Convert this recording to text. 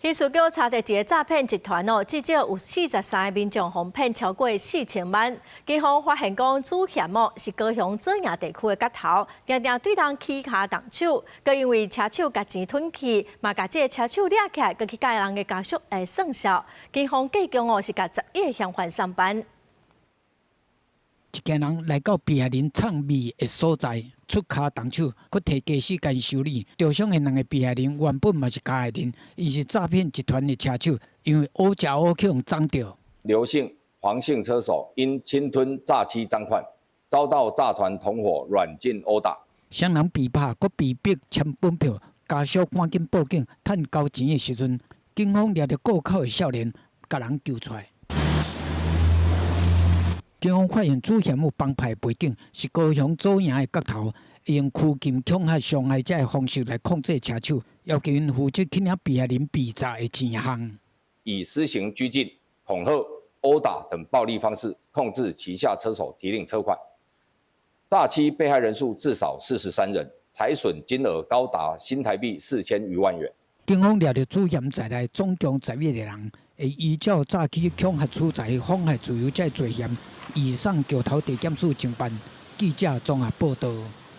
刑事局查著一个詐騙集團哦，至少有43個民眾予騙超過4000萬。警方發現講，主嫌哦是高雄左營地區的角頭，定定對人起跤動手，閣因為車手共錢吞去，嘛共這个車手掠起來，閣去共人的家屬來算數。警方計共哦是共11個嫌犯送辦。一家人來到被害人藏匿的所在，出跤動手，閣提家私共修理。受傷的兩个被害人原本嘛是加害人，𪜶是詐騙集團的車手，因為烏食烏去予摠著。劉姓、黃姓車手因侵吞詐欺贓款，遭到詐團同夥軟禁毆打。雙人被拍，閣被逼簽本票，家屬趕緊報警，趁交錢的時陣，警方掠著顧口的少年，共人救出來。警方發現主嫌有幫派背景，是高雄左營的角頭，用拘禁恐嚇傷害者的方式來控制車手，要求𪜶負責去領被害人被詐的錢項。以施行拘禁、恐嚇、毆打等暴力方式控制旗下車手提領車款，詐欺被害人數至少43人，財損金額高達新台幣4000餘萬元。警方掠著主嫌在內，總共11個人，會依照詐欺、恐嚇取財、妨害自由這罪嫌，移送橋頭地檢署偵辦。記者綜合報道。